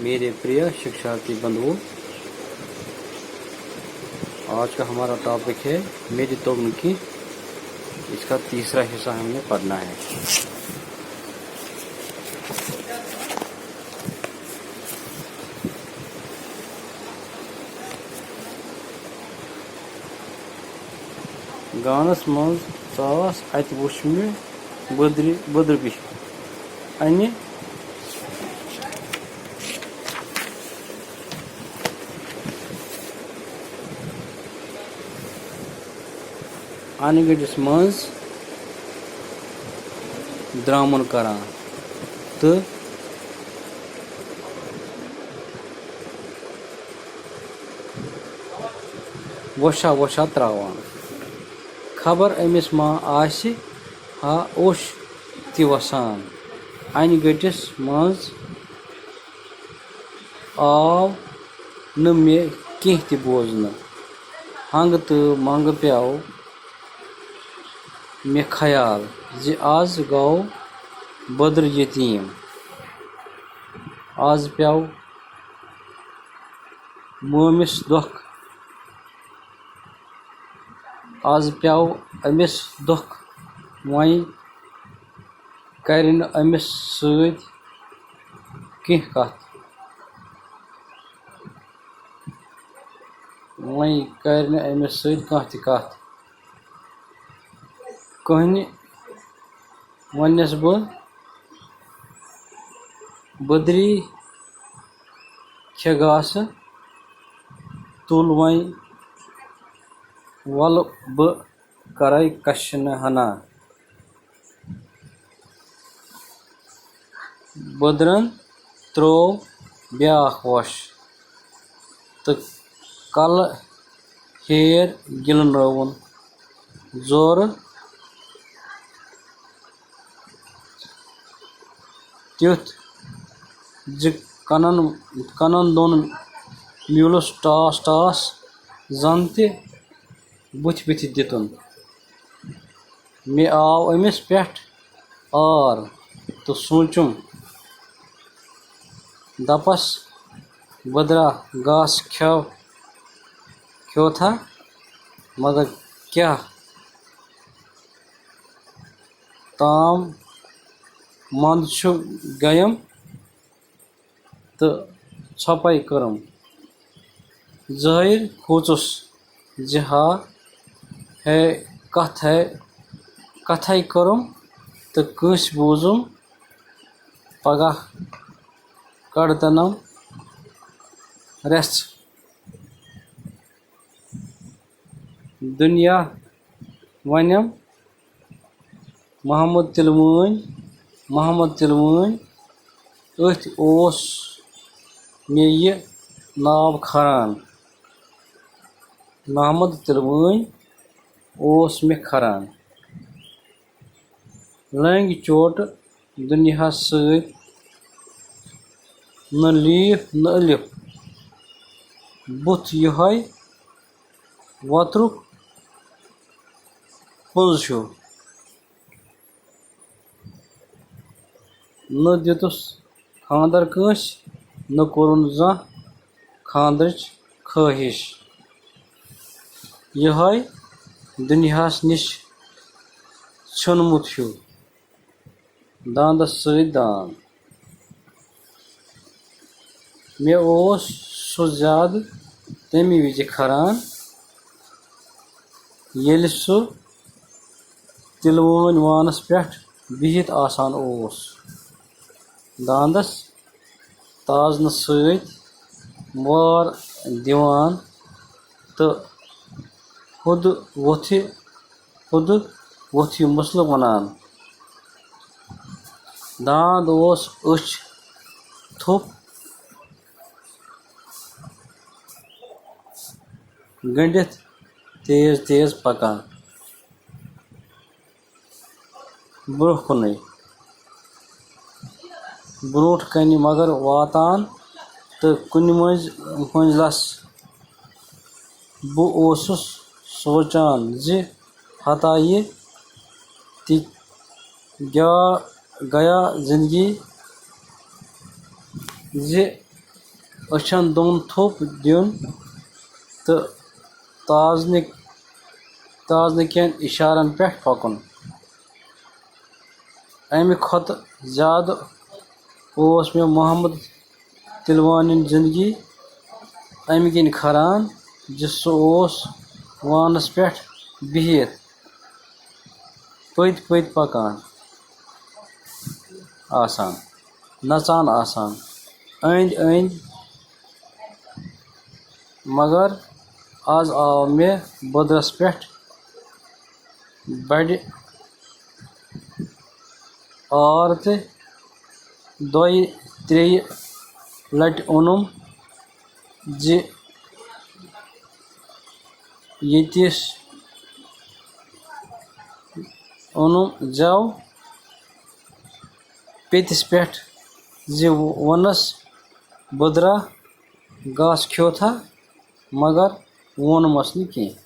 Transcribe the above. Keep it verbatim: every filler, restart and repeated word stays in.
मेरे प्रिय शिक्षार्थी बंधुओं, आज का हमारा टॉपिक है मेरी तोगन की। इसका तीसरा हिस्सा हमने पढ़ना है। گانَس منٛز ژاس، اَتہِ وُچھ مےٚ بٔدرِ بٔدرِ بِہِتھ اَنہِ۔ اَنہِ گٔٹِس منٛز درٛامُن کران تہٕ وۄشا وۄشا ترٛاوان۔ خبر أمِس ما آسہِ ہا اوٚش تہِ وَسان۔ اَنہِ گٔٹِس منٛز آو نہٕ مےٚ کینٛہہ تہِ بوزنہٕ۔ ہنٛگہٕ تہٕ منٛگہٕ پیوٚو مےٚ خیال زِ از گوٚو بٔدرٕ یتیٖم۔ از پیوٚو مٲمِس دۄکھ، از پیوٚو أمِس دۄکھ۔ وۄنۍ کرِ نہٕ أمِس سۭتۍ کینٛہہ کتھ۔ وۄنۍ کرِ نہٕ أمِس سۭتۍ کانٛہہ تہِ کتھ۔ کٕہٕنہِ وَنٮ۪س بہٕ، بٔدری کھےٚ گاسہٕ، تُل وۄنۍ، وَلہٕ بہٕ کرے کشنہٕ ہنا۔ بٔدرن ترٛوو بیٛاکھ وۄش تہٕ کلہٕ ہیر گِلنٲوُن زورٕ تیُتھ زِ کنن، کنن دۄن میوٗلُس ٹاس ٹاس زن تہِ بُتھِ بُتھِ دِتُن۔ مےٚ آو أمِس پٮ۪ٹھ عار تہٕ سوٗنٛچُم، دَپَس، بٔدرا گاسہٕ کھیو، کھیوتھا، مگر کیٛاہ تام منٛد چھُ گیم تہٕ ژھۄپَے کٔرٕم۔ ظٲہِر کھوٗژُس زِ ہا ہے کَتھ ہے، کَتھَے کٔرٕم تہٕ کٲنٛسہِ بوٗزُم، پگاہ کَڑتَنَم رٮ۪ژھ۔ دُنیا وَنٮ۪م، محمد تِلوٲنۍ، محمد تِلوٲنۍ، أتھۍ اوس مےٚ یہِ ناو کھران۔ محمد تِلوٲنۍ اوس مےٚ کھران۔ لٔنٛگۍ چوٹہٕ دُنیاہَس سۭتۍ، نہٕ لیٖف نہٕ ألِف، بُتھ یِہوٚے وۄترُک پوٚز چھُ۔ نہٕ دیُتُس خانٛدر کٲنٛسہِ، نہٕ کوٚرُن زانٛہہ خانٛدرٕچ خٲہِش۔ یِہوٚے دُنیاہَس نِش ژھیوٚنمُت ہیوٗ۔ داندَس سۭتۍ داند۔ مےٚ اوس سُہ زیادٕ تَمی وِزِ کھران، ییٚلہِ سُہ تِلوٲنۍ وانَس پٮ۪ٹھ بِہِتھ آسان اوس، داندَس تازنہٕ سۭتۍ وار دِوان تہٕ ہُدٕ ووٚتھِ، ہُدٕ ووٚتھِ مسلہٕ وَنان۔ داند اوس أچھ تھوٚپ گٔنٛڈِتھ تیز تیز پکان۔ برٛونٛہہ کُنٕے، برٛونٛٹھ کنہِ مگر واتان تہٕ کُنہِ مٔنٛزۍ، مٔنٛزلس بہٕ اوسُس سونٛچان زِ ہتا یہِ تہِ کیٛاہ گیا زندگی زِ أچھن دۄن تھوٚپ دیُن تہٕ تازنہٕ تازنہٕ کٮ۪ن اِشارن پٮ۪ٹھ پکُن۔ امہِ کھۄتہٕ زیادٕ اوس مےٚ محمد تلوانٕنۍ زندگی امہِ کِنۍ کھران زِ سُہ اوس وانس پٮ۪ٹھ بِہِتھ پٔتۍ پٔتۍ پکان آسان، نژان آسان أنٛدۍ أنٛدۍ۔ مگر از آو مےٚ بُدرس پٮ۪ٹھ بڑِ عار تہٕ دۄیہِ ترٛیٚیہِ لٹہِ اوٚنُم زِ ییٚتِس اوٚنُم زٮ۪و پیٚتِس پٮ۪ٹھ زِ ووٚنُس، بُدرا گاسہٕ کھیوٚتھا؟ مگر ووٚنمَس نہٕ کینٛہہ۔